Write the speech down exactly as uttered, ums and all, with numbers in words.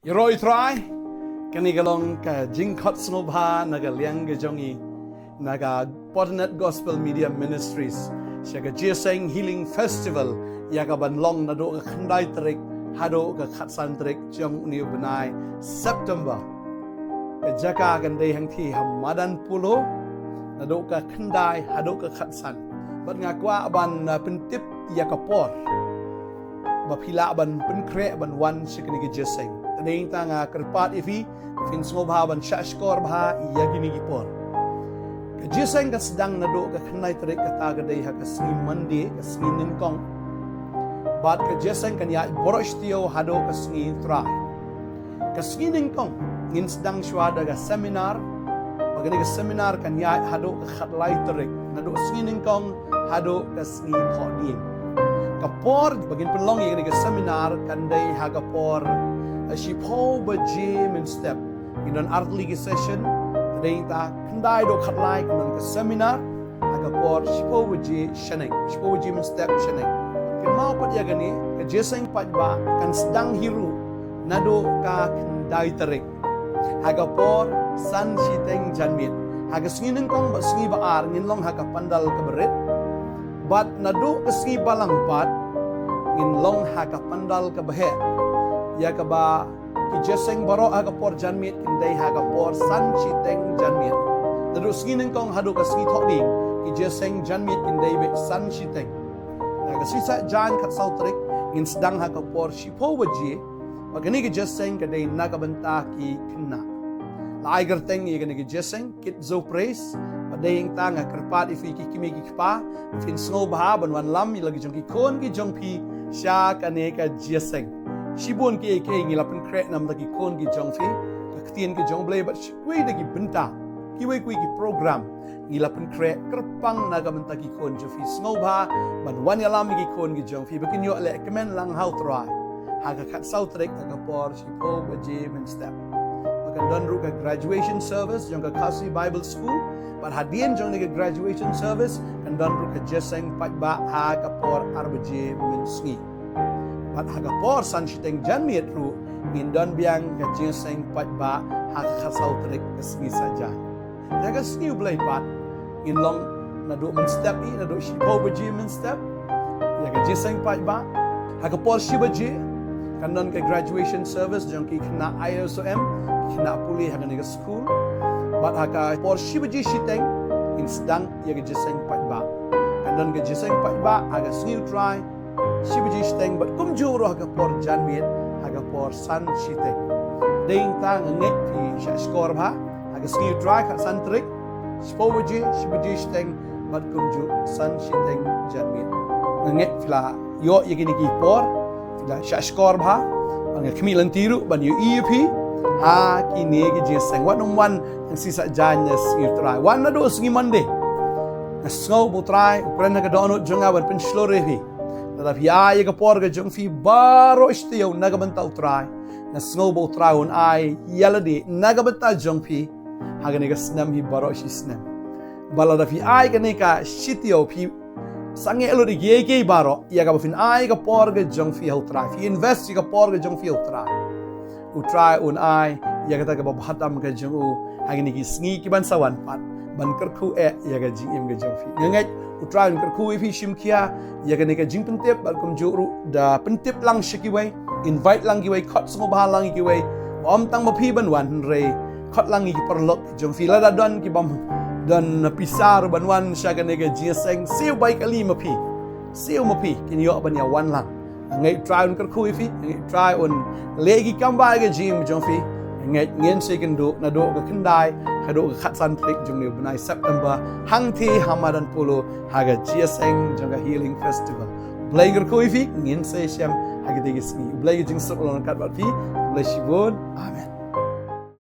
Ïaroh ïa u Trai, kane ka long ka jingkhot sngewbha na ka liang ka jong ngi, na ka Portinet Gospel Media Ministries, sha ka Jingïaseng Healing Festival, ïa kaban long naduh ka khyndai tarik haduh ka khatsan tarik jong une u bnai September. Ka jaka kan dei hangtei ha Madan Polo, naduh ka khyndai haduh ka khatsan. Bad nga kwah ban, uh, pyntip ïa ka por ba phi lah ban pynkhreh ban wan sha kane ka jingïaseng. Te dei tang nga kyrpad ïa phi, phin sngewbha ban shahshkor bha ïa kine ki por. Ka jingïaseng ka sdang naduh ka khyndai tarik, kata ka dei ha ka sngi Monday, ka sngi nyngkong. Bad ka jingïaseng kan ïaid baroh shi taïew haduh ka sngi U Trai. Ka sngi nyngkong ngin sdang shuwa da ka seminar. Bad kane ka seminar kan ïaid haduh ka khatlai tarik, naduh sngi nyngkong haduh ka sngi Thohdieng. Ka por ba ngin pynlong ïa kane ka seminar kan dei ha ka por, eh, shiphew baje mynstep. Ngin don ar tylli ki session, te dei tang khyndai haduh khatlai kan don ka seminar ha ka por shiphew baje shaneng, shiphew baje mynstep shaneng. Kynmaw pat ïa kane, ka jingïaseng paidbah kan sdang hi ruh naduh ka khyndai tarik ha ka por san shiteng janmiet. Ha ka sngi nyngkong bad sngi ba ar ngin long ha ka pandal kaba rit. Bad naduh ka sngi balang pat ngin long ha ka pandal kaba heh. Ïa kaba ki jingïaseng baroh ha ka por janmiet kin dei ha ka por san shiteng janmiet. Naduh sngi nyngkong haduh ka sngi Thohdieng, ki jingïaseng janmiet kin dei beit san shiteng. Ha ka sngi Saitjaiñ khatsaw tarik ngin sdang ha ka por shiphew baje. Bad kane ka jingïaseng ka dei na ka bynta ki khynnah. La ai kyrteng ïa kane ka jingïaseng Kids of Praise. Bad dei tang nga kyrpad ïa phi ki kmie ki kpa, phin sngewbha ban wanlam ïa la ki jong ki khun ki jong phi sha kane ka jingïaseng. Shibun kiei kiei ngi la pynkhreh namar ki khun ki jong phi, ka ktien ka jong U Blei bad shi kiwei de ki bynta, kiwei kiwei ki program ngi la pynkhreh kyrpang na ka bynta ki khun jong phi. Sngewbha ban wan ïalam ïa ki khun ki jong phi ba kin ïoh leh kmen lang ha U Trai ha ka khatsaw tarik ha ka por shiphew baje mynstep. Ba kan don ruh ka graduation service jong ka Khasi Bible School. Bad hadien jong kane ka graduation service kan don ruh ka jingïaseng paidbah ha ka por ar baje mynsngi. Bad ha ka por san shiteng janmiet ruh ngin don biang ka jingïaseng paidbah ha ka khatsaw tarik ka sngi Saitjaiñ. Ïa ka sngi U Blei pat ngin long naduh mynstep hi, naduh shiphew baje mynstep, ïa ka jingïaseng paidbah. Ha ka por shi baje kan don ka graduation service jong ki khynnah I S O M, ki khynnah pule ha kane ka school. Bad ha ka por shi baje shiteng ngin sdang ïa ka jingïaseng paidbah. Kan don ka jingïaseng paidbah ha ka sngi U Trai shi baje shiteng bad kumjuh ruh ha ka por janmiet ha ka por san shiteng. Dei tang nga ngeit phi shahshkor bha ha ka sngi U Trai khatsan tarik, shiphew baje, shi baje shiteng bad kumjuh san shiteng janmiet. Nga ngeit phi la ïoh ïa kine ki por, phi la shahshkor bha. Bad nga khmih lynti ruh ban ïohi ïa phi ha kine ki jingïaseng. Wat nym wan tang sngi Saitjaiñ ne sngi U Trai, wan naduh sngi Monday. Nga sngew ba U Trai u kren ha ka dohnud jong nga ban pynshlur ïa phi. Lada phi ai ïa ka por ka jong phi baroh shi taïew na ka bynta U Trai, nga sngew ba U Trai un ai ïa lade na ka bynta jong phi ha kane ka snem hi baroh shi snem. Bad lada phi ai kane ka shi taïew, phi sangeh lut ïa kiei kiei baroh ïa kaba phin ai ka por ka jong phi ha U Trai, phi invest ïa ka por ka jong phi ha U Trai, U Trai un ai ïa kata kaba bha tam ka jong u ha kine ki sngi ki ban sa wan pat, ban kyrkhu eh ïa ka jingim ka jong phi. Nga ngeit U Trai un kyrkhu ïa phi shim khia ïa kane ka jingpyntip bad kumjuh ruh da pyntip lang sha kiwei, invite lang kiwei, khot sngewbha lang ïa kiwei. Ba ym tang ma phi ban wan, hynrei khot lang ïa ki paralok jong phi. Lada don ki bym don pisa ruh ban wan sha kane ka jingïaseng, siew bai kali ma phi, siew ma phi, kin ïoh ban ïa wan lang. Nga ngeit U Trai un kyrkhu ïa phi, nga ngeit U Trai un leh ki kam bha ha ka jingim jong phi. Nga ngeit ngin sa ïakynduh naduh ka khyndai haduh ka khatsan tarik jong une u bnai September, hangtei ha Madan Polo ha ka jingïaseng jong ka Healing Festival. U Blei un kyrkhu ïa phi, ngin sa ïashem ha kitei ki sngi. U Blei ka jingsuk long ryngkat bad phi. U Blei shibun. Amen.